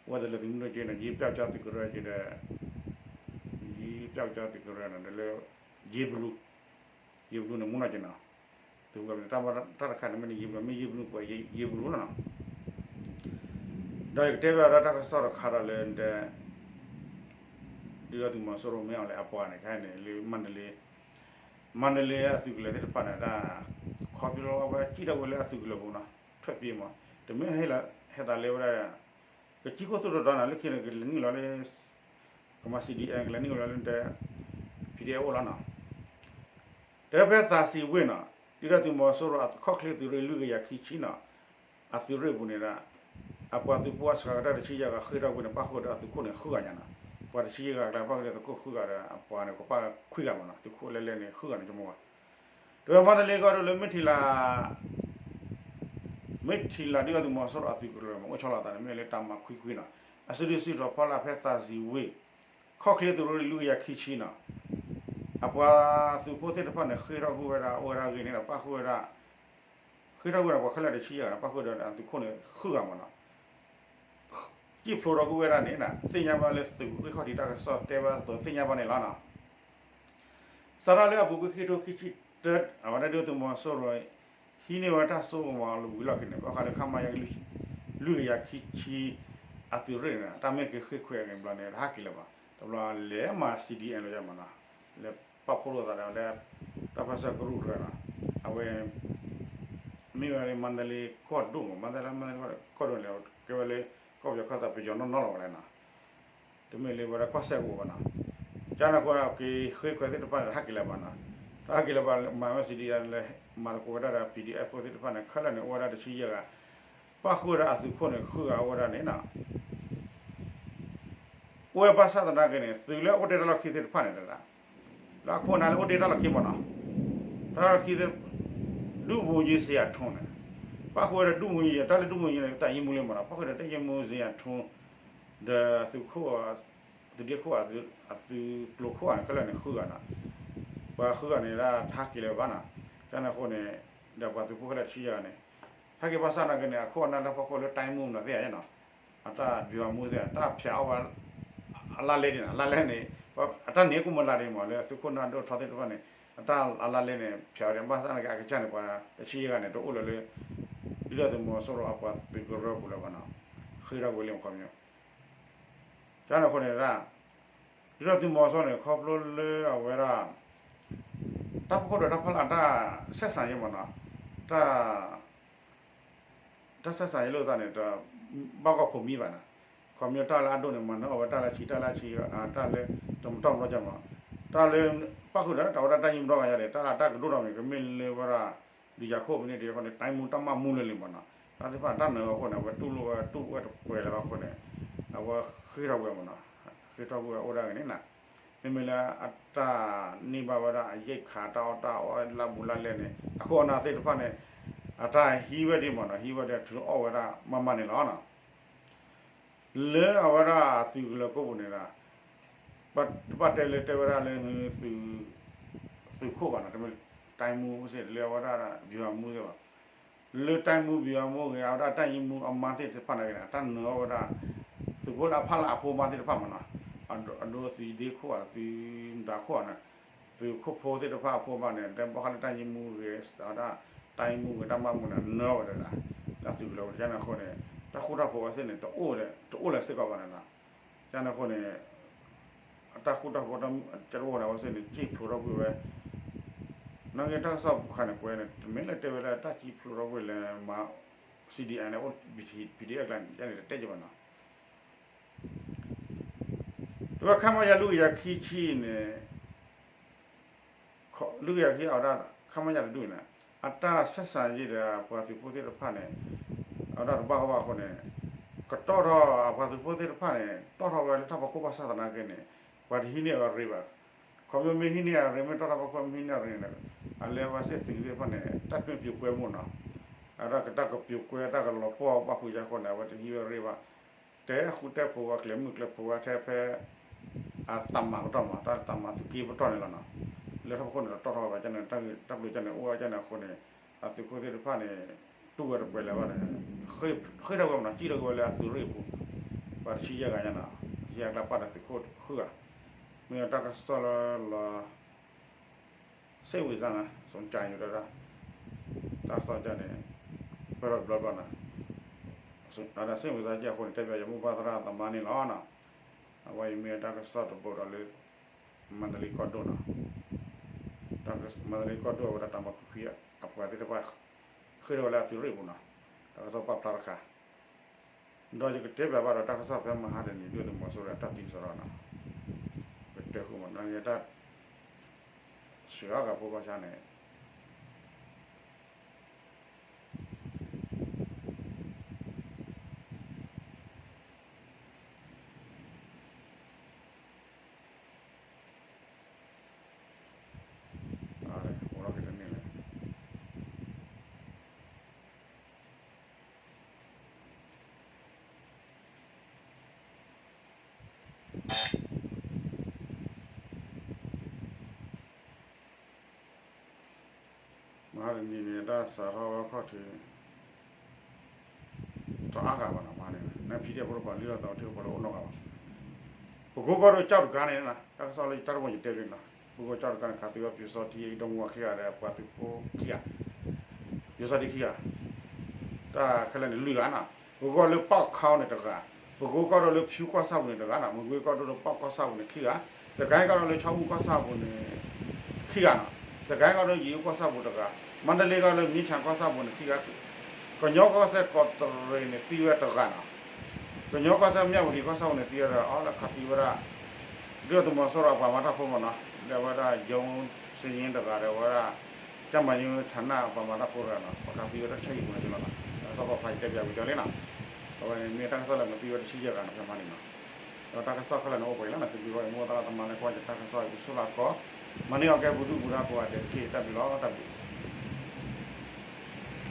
အိၣ်ဝဲတလၢၤသုးမုၢ်ဒိၣ်က့ဒီး ယဲၢ်ပျောက်ကျားသုးကရၢက့ဒီး ယဲၢ်ပျောက်ကျားသုးကရၢနီၤ ဒီးလၢ ယဲၢ်ဘလူး ယဲၢ်ဘလူးန့ၣ် မူနီၢ်က့နီၤ, သုးကတၢ်တၢ်တခါန့ၣ် မ့ၢ်န့ၣ်ယဲၢ်ဘလူး မ့ၢ်ယဲၢ်ဘလူးကွဲးယဲၢ်ဘလူးလီၤနီၤ, ဒီးယကတဲဘၣ်ဒီးတၢ်ကစီၣ်တခါဒီးလၢ ဒုၣ်ဒါသုးမီၤစိရိၤမ့ၢ်အီၤလဲၣ်အပှၤန့ၣ် ခဲအံၤန့ၣ် လၢမၤတလ့ မါဒလ့အသုးကလၢၤသ့ၣ်တဖၣ်န့ၣ်ဒၣ် ခီဖျိလၢအဝဲစံၣ်ထီၣ်ဝဲလၢအသုးကလၢၤပူၤနီၤ ထွဲၣ်ပ့မး တမ့ၢ်ဟဲလၢ ဟဲသးလဲဝဲဒၣ် ကစံၣ်ခိၣ်သူၣ်တီတီနီၤ လၢခံန့ၣ် ကလဲၤနုာ်လီၤလၢ ကမၤ စီၣ်ဒံၣ်အဲၣ် ကလဲၤနုာ်လီၤလၢ ပံၤဒံၣ်အဲၣ် အိၣ်လီၤနီၤ တဲဖဲသးစံးဝ့ၢ်နီၤ ဒုၣ်ဒါသုးမီၤစိရိၤအခီၣ်ချ့သုးရ့ၣ်လွံၢ်ကယၤခံဆံနီၤ အသုးရ့ၣ်ပူၤန့ၣ်ဒၣ် အပှၤသုးဖိအစှၤကတၢၢ်တဆံယဲၢ်ဂၤဃ့ၢ်ထီၣ်ကွံာ်န့ၣ် ပၣ်ဃုာ်ဒီးအသုးခိၣ်န့ၣ်ဃုဂၤညါနီၤ ပှၤတဆံယဲၢ်ဂၤကျါပၣ်ဃုာ်ဒီးသုးခိၣ်ဃုဂၤဒီး အပှၤန့ၣ်ကပၣ်ခွံဂၤမးနီၤ သုးခိၣ်လဲလဲန့ၣ်ဃုဂၤန့ၣ် ကမ့ၢ်ဝဲ တဲဝဲမါဒလ့ကီၢ်ဒိၣ်လၢ မ့ၢ်ထံၣ်လၢဒုၣ်ဒါသုးမီၤစိရိၤအသုးကလၢၤမး အိၣ်ဆီလီၤအသးန့ၣ် မ့ၢ်လၢတၢ်မၤခွံခွံနီၤ အစုဒုးစုထီၣ်ဖီလာ်ဖဲသးစံးဝ့ၢ် ခီၣ်ချ့သုးရ့ၣ်လွံၢ်ကယၤခံဆံနီၤ အပှၤသုးဖိသ့ၣ်တဖၣ်န့ၣ် ဃ့ၢ်ထီၣ်ကွံာ်ဝဲဒၣ် အိၣ်ဝဲဒၣ်ဂ့ၤန့ၣ်ဒီး ပၣ်ဃုာ်ဝဲဒၣ် ဃ့ၢ်ထီၣ်ကွံာ်ဒီး ပှၤခဲလၢာ်တဆံယဲၢ်ဂၤန့ၣ် ပၣ်ဃုာ်ဒီးအသုးခိၣ်န့ၣ်ဃုဂၤမးနီၤ စံၣ်ဖျိးထီၣ်ကွံာ်ဝဲဒၣ်န့ၣ် သ့ၣ်ညါဘၣ်လၢသုးဂ့ၢ်ခီၣ်ထံးတၢ်ကစီၣ်တဲဘၣ်အသိးသ့ၣ်ညါဘၣ်န့ၣ်လီၤနီၤ စးထီၣ်လၢအပူၤကွံာ်ခံကထိခံဆံတၢ အဝဲဒၣ်ဒုၣ်ဒါသုးမီၤစိရိၤ ဟံးန့ၢ်ဝဲတၢ်စိကမီၤလီၤဝံၤလီၢ်ခံန့ၣ် ဘၣ်ဃးလၢခမရ လွံၢ်ကယၤခံဆံ အသုးရ့ၣ်န့ၣ် တၢ်မ့ၢ်က့ၤဃ့ၢ်ခွဲးအဂ့ၢ်ဘျီန့ၣ် တဟးက့ၤလၢၤဘၣ် တဘျီလဲၤမၤ စီၣ်ဒံၣ်အဲၣ် လီၤယါမးနီၤ လဲၤပာ်ဖှိၣ်လိာ်သးဒီး တၢ်ပၢဆှၢကရူၢ်တဂၤနီၤ အဝဲ မ့ၢ်ဝဲဒၣ်မါဒလ့ကီၢ်ဒိၣ်မး မါဒလ့ကီၢ်ဒိၣ်န့ၣ် ကဲဝဲလၢ ကီၢ်ပယီၤခၢၣ်သးပယီၤနီၢ်နီၢ်လီၤဝဲလဲၣ်နီၤ တမ့ၢ်လၢဝဲဒၣ်ကီၢ်စဲၣ်ကအိၣ်ဘၣ်နီၤ ကန့ၣ်အဃိ က့ၤဃ့ၢ်ခွဲးသ့ၣ်တဖၣ်န့ၣ် တဟးက့ၤလၢၤဘၣ်နီၤ တဟးက့ၤလၢၤဘၣ် မၤဝဲ စီၣ်ဒံၣ်အဲၣ် လဲၤမၤသကိးဝဲဒၣ်ဒီး ပံၤဒံၣ်အဲၣ် ဖိသ့ၣ်တဖၣ်န့ၣ် ခဲလၢာ်န့ၣ် အိၣ်ဝဲဒၣ်တဆံယဲၢ်ဂၤ ပၣ်ဃုာ်ဝဲဒၣ်အသုးခိၣ်န့ၣ် ဃုဂၤအိၣ်ဝဲဒၣ်န့ၣ်နီၤ အိၣ်ဝဲဘၣ်ဆၣ်သနာ်က့န့ၣ် သုးလၢအအိၣ်တ့ၢ်တၢ်လီၢ်ခံသ့ၣ်တဖၣ်န့ၣ် လၢအခိၣ်အနၢ်လၢအိၣ်တ့ၢ်တၢ်လီၢ်ခံမးနီၤ တၢ်လီၢ်ခံသ့ၣ် ဒုဗိုလ်ကြီးဇေယျထွန်းန့ၣ် ပၣ်ဃုာ်ဝဲဒၣ်ဒုဗိုလ်ကြီး တၢ်လၢဒုဗိုလ်ကြီးန့ၣ် တပ်ရင်းမှူးလံမးနီၤ ပၣ်ဃုာ်ဒီး တပ်ရင်းမှူးဇေယျထွန်း ဒီးသုးခိၣ် သုးဒ့ခိၣ် အသုးကျိၤခိၣ်န့ၣ် ခဲလၢာ်န့ၣ် ဃုဂၤနီၤ ပှၤဃုဂၤန့ၣ်ဒၣ် တဟးက့ၤလၢၤဘၣ်နီၤ ကန့ၣ်အဃိန့ၣ် ဒီးပှၤသုးဖိခဲလၢာ်တဆံယဲၢ်ဂၤန့ၣ် ဟဲက့ၤဘၣ်ဆၣ်သနာ်က့န့ၣ် အခိၣ်အနၢ်လၢဖီခိၣ်လၢ တိုင်းမှူး နီၤသ့ၣ်ဧါနီၤ အတၢ်ဗျူဟာမှူးသ့ၣ် တၢ်ဖၠးအီၣ်ဝဲ အလါလဲန့ၣ် အလါလဲန့ၣ် အတၢ်န့ၣ်ကိးမုၢ်လၢ်ဒံးမး လၢသုးခိၣ်နၢ်ဒိၣ်ထီသ့ၣ်တဖၣ်န့ၣ် အတၢ်အလါလဲန့ၣ် ဖၠးအီၤဒံး ဘၣ်ဆၣ်သနာ်က့ အကစၢ်န့ၣ် ပှၤတဆံယဲၢ်ဂၤန့ၣ် တအိၣ်လၢၤလၢ ဒုၣ်ဒါသုးမီၤစိရိၤအပှၤသုးကရၢပူၤလၢၤဘၣ်နီၤ ဃ့ၢ်ထီၣ်ကွံာ်လံမးခီပညီ ကန့ၣ်အဃိန့ၣ်ဒၣ် ဒုၣ်ဒါသုးမီၤစိရိၤန့ၣ် ခီဖျိလၢအဝဲဒၣ် တၢ်ဖီခိၣ်ဒီးတၢ်ဖီလာ်တၢ် ဆက်ဆံရေးမးနီၤ တၢ် တၢ်ဆက်ဆံရေးလိာ်သးန့ၣ် တဘၣ်ဂီၢ်ဖိးမံဘၣ်နီၤ ခီပညီတၢ်လၢအဒိၣ်န့ၣ် မၤနၢၤအီၣ်ဝဲတၢ်လၢဆံး တၢ်လၢဆံး တၢ်လၢ တမတီၢ်မတီၢ်ကမး တၢ်လၢ ပၣ်ဃုာ်ဒီးတၢ်ဝဲဒၣ်တၢ်ယံၤမတီၢ်ဂၤယါဒီး တၢ်လၢတၢ်ကဒိၣ်ထီၣ်မ့ၢ် ကမ့ၢ်လၢဝဲဒၣ် ဒုးယၤခိၣ်မ့ၢ်န့ၣ် ဒ်အဃိန့ၣ် တိုင်းမှူး တပ်မမှူးလၢလံမးနီၤ တၢ်သ့ၣ်တဖၣ်န့ၣ် တၢ်နၢၤအီၤအဃိန့ၣ် အဝဲတူၢ်လိာ်ဝဲတူၢ်ဝဲတပှဲၤလၢၤဘၣ်အဃိန့ၣ် အဝဲဃ့ၢ်ထီၣ်ကွံာ်မးနီၤ ဃ့ၢ်ထီၣ်ကွံာ်ဝဲအိၣ်ဒၣ်ဂ့ၤန့ၣ်နီၤ မ့မ့ၢ်လၢအတၢ်န့ၢ်ဘၣ်ဝဲဒၣ်အ ရိက္ခာ တၢ်အီၣ်တၢ်အီလၢဘူးလၢလဲၣ်န့ၣ် အခိၣ်အနၢ်သ့ၣ်တဖၣ်န့ၣ် အတၢ်ဟံးဝဲဒံးမးနီၤ ဟံးဝဲဒၣ်ထုးအီၣ်ဝဲဒၣ်မးမးန့ၣ်လီၤနီၤ လၢအဝဲဒၣ်သုးကလၢၤခိၣ်ပူၤန့ၣ်ဒီး တဘၣ်တဲလၢတဲဝဲဒၣ်လၢ သုးခိၣ်ဘၣ်နီၤ တမ့ၢ် တိုင်းမှူး စ့ၢ် လၢအဝဲဒၣ် ဗျူဟာမှူး စ့ၢ်ဘၣ် လၢ တိုင်းမှူး ဗျူဟာမှူး ဂ့ၤ အဝဲဒၣ် တပ်ရင်းမှူး အမါသ့ၣ်တဖၣ်န့ၣ်ဂ့ၤန့ၣ် အတၢ်နၢၤအီၣ်ဝဲဒၣ် သုးဖိလၢအဖီလာ်အဖိမါသ့ၣ်တဖၣ်မးနီၤ အဒိ သုးဒ့ခိၣ်ဧါ သုးမတၤခိၣ်ဧါန့ၣ် သုးခိၣ်ဖိသ့ၣ်တဖၣ်အဖိမါန့ၣ် တဲဘၣ်ဃးလၢ တပ်ရင်းမှူး ဂ့ၤ အဝဲဒၣ် တိုင်းမှူး ဂ့ၤ တပ်မမှူး န့ၣ် နၢၤအီၣ်ဝဲဒၣ် လၢသုးကလၢၤ ကန့ၣ်အဃိန့ၣ် တၢ်ဃူတၢ်ဖိးဝဲသ့ၣ်န့ၣ် တအိၣ်လၢၤစ့ၢ်ကီးဘၣ်န့ၣ်လီၤ ကန့ၣ်အဃိန့ၣ် အတၢ်ဃူတၢ်ဖိး ကတအိၣ်န့ၣ် အဝဲသ့ၣ်န့ၣ် စံၣ်ဖျိးထီၣ်ကွံာ်ဝဲ နာ်က့တၢ်ကစီၣ်ပူၤခါန့ၣ် ကွဲးန့ၣ် တမ့ၢ်လၢတဲဝဲဒၣ်တၢ်စံၣ်ဖျိးထီၣ်ကွံာ်လၢမၤ စီၣ်ဒံၣ်အဲၣ် န့ၣ် အိၣ် ပံၤဒံၣ်အဲၣ် ကျါန့ၣ် ယန့ၣ်တတဲက့ၤဘၣ်နီၤ တဲဝဲ ခမရ လွံၢ်ကယၤခံဆံန့ၣ် လွံၢ်ကယၤခံ အဝဲဒၣ် ခမရ တဒူၣ်န့ၣ် အတၢ်ဆက်ဆံရေးဒီးပှၤသုးဖိသ့ၣ်တဖၣ်န့ၣ် အဝဲဒၣ်တဘၣ်ဂီၢ်ဘၣ်အဃိန့ၣ် ကတီၢ်ထီၣ် အပှၤသုးဖိသ့ၣ်တဖၣ်န့ၣ် တီၢ်ထီၣ်ဝဲလၢတၢ်ဖီခိၣ်ဘၣ်ဆၣ်သနာ်က့န့ၣ် ပှၤတဟံးန့ၢ်အီၤရ့ဘၣ် ခီဖျိမ့ၢ်ဟံးန့ၢ်အီၤရ့ မ့ၢ်တီၢ်ထီၣ်ဖီခိၣ် မ့ၢ်ဟံးန့ၢ်အီၤရ့န့ၣ် အလဲၤဝဲစ့ၢ်သုးသ့ၣ်တဖၣ်န့ၣ် တၢ်တမ့ၢ်ပြိုကွဲမးနီၤ အဝဲဒၣ်ကတၢ်ကပြိုကွဲ တၢ်ကလီၤပှီၢ်ဘၣ်ဖုးယါအဃိန့ၣ် အဝဲတဟံးဝဲရ့ဘၣ် တဲဃူတဲဖိးဝဲ ကျဲၤမုၢ်ကျဲၤဖိးဝဲထဲဖဲ အသးမးပတီၢ်မး တၢ်သးမးသုးက့ပတီၢ်န့ၣ်လီၤနီၤ လၢတၢ်ဖီခိၣ်န့ၣ် တီၢ်ထီၣ်ဝဲဘၣ်န့ၣ် တၢ်ဘျုးကန့ၣ် အိၣ်ဝဲကန့ၣ်အဃိန့ၣ် အသုးခိၣ်သ့ၣ်တဖၣ်န့ၣ် တူၢ်ဝဲတပှဲၤလၢၤဘၣ်ဒီး ဃ့ၢ်ထီၣ်ကွံာ်မးနီၤ စံၣ်ထီၣ်ကွံာ်ဝဲလၢအသုးရ့ၣ်အပူၤ ပှၤတဆံယဲၢ်ဂၤညါနီၤ တဆံယဲၢ်ဂၤကျါပာ်ဒီးသုးခိၣ်ဃုဂၤ မ့ၢ်တၢ်ကစီၣ်လၢလီၤ စိတ်ဝင်စားနၤ စံးကါယူၤတၢ် တၢ်ကစီၣ်ကန့ၣ် ပၢၢ်ထီၣ်တဘျီဘျီနီၤ အဝဲဒၣ် စိတ်ဝင်စား ကဲအဃိန့ၣ် တဲပၠးယမိၢ်ပၢ်သရၣ်သမါန့ၣ်လီၤနီၤ အဝဲအံၤမ့ၢ်တၢ်ကစီၣ်တဘိဒီးလၢ မန္တလေးကီၢ်ဒိၣ်နီၤ မၤသလ့ကီၢ်ဒိၣ်အဝဲဒၣ်တၢ်မၤဖုဖံအပှၤသ့ၣ်တဖၣ် ဃ့ၢ်ထီၣ်ဝဲလၢအသုးရ့ၣ်ပူၤနီၤ, တၢ်ကစီၣ်ပာ်ဖျါတခါ, ဒီးယကတဲဘၣ်ဘၣ်ဒီးတၢ်ကစီၣ်ဖဲမဟါတနံၤ ဒုၣ်ဒါသုးမီၤစိရိၤအတၢ်သံစရီနီၤ, ပတဲဃုာ်မး တၢ် စှၤအါဂၤဖိကီၢ်ဆၣ်န့ၣ် အိၣ်လီၤက့ၤတန့ၢ်လၢ မဟါတနံၤန့ၣ် တၢ်စးထီၣ်ဝဲခီၣ်ထံး တအါဂၤဘၣ်နီၤ, မဟါန့ၣ် နဖံဒဲဖိတပၤလံလီၤသး ထံဖိကီၢ်ဖိလၢအိၣ်နီတဂၤဘၣ်, ပကိကီၢ်ဒိၣ်ကၠီၣ်တကါန့ၣ် တၢ်ကစီၣ်လၢယတၢ်တမံၤယတဲလံနီၤ, ပကိကၠီၣ်တကါန့ၣ် ခးသံဝဲပၠိၤစီထံ ဒီမါဝၤခံဂၤဒီး ပှၤသုးဖိခံဂၤ, ပၠိၤစီထံခံဂၤ တၢ်ခဲလၢာ်န့ၣ်လွံၢ်ဂၤနီၤ, ပကိကီၢ်လၢပီၣ်ခီန့ၣ်တဂၤ, ပကိကီၢ်ဒိၣ်လၢဖၠူကီၢ်ဆၣ်ပူၤန့ၣ်တဂၤနီၤ, မကွ့ကီၢ်ဒိၣ်လၢပီၣ်ကီၢ်ဆၣ်ပူၤန့ၣ်ခံဂၤ, စကဲကီၢ်ဒိၣ်လၢဆီအူကီၢ်ဆၣ်ပူၤန့ၣ် ခံဂၤနီၤ, စကဲကီၢ်ဒိၣ်ယံၤအူကီၢ်ဆၣ်ပူၤတဂၤ, မါတလ့ကီၢ်လၢမ့ၢ်ဆၣ်ကီၢ်ဆၣ်ပူၤန့ၣ်ခံဂၤ, ကညီကီၢ်စဲၣ်ကီးတရံးန့ၣ်သံဝဲတဂၤနီၤ, ကညီကီၢ်စဲၣ်မၠၣ်ဝတံၤကီၢ်ဆၣ်ပူၤန့ၣ်သံဝဲတဂၤ အီလၢခးသံဝဲဒၣ် ဒုၣ်ဒါသုးမီၤစိရိၤအပှၤမၤတၢ်ဖိမးနီၤ, ဒီးအဝဲဒၣ် ယိစ့ယ့တဂၤဒီး အဝဲဒၣ် ကၠၣ်မၤယိထးနၣ်အပှၤမၤတၢ်ဖိတဂၤနီၤ, ပှၤခးသံဝဲတၢ်ဆၢဟံၣ်ပူၤန့ၣ်လီၤနီၤ, တၢ်ကစီၣ်ပာ်ဖျါယတဲပၠးဝံၤလံနီၤ, အဝဲန့ၣ်မ့ၢ်တၢ်ကစီၣ်လၢမၤသံဝဲတဆံယဲၢ်ဂၤနီၤ ဖဲမဟါန့ၣ်နီၤ, ဒီးတၢ်ကစီၣ်ခဲလၢာ်န့ၣ်အိၣ်ပှဲၤလံနီၤ, စံးဘျုးဘၣ်ယမိၢ်သရၣ်သမါလၢကွၢ်ယတၢ်ကစီၣ်အံၤ ပဆိၣ်လၢအကီ, မၤန့ၢ်အီၤကဲပူၤဒုၣ်ပူၤဒါကိးဂၤဒဲးတက့ၢ်, တၢ်ဘျုးလီၤ တၢ်ဘျုး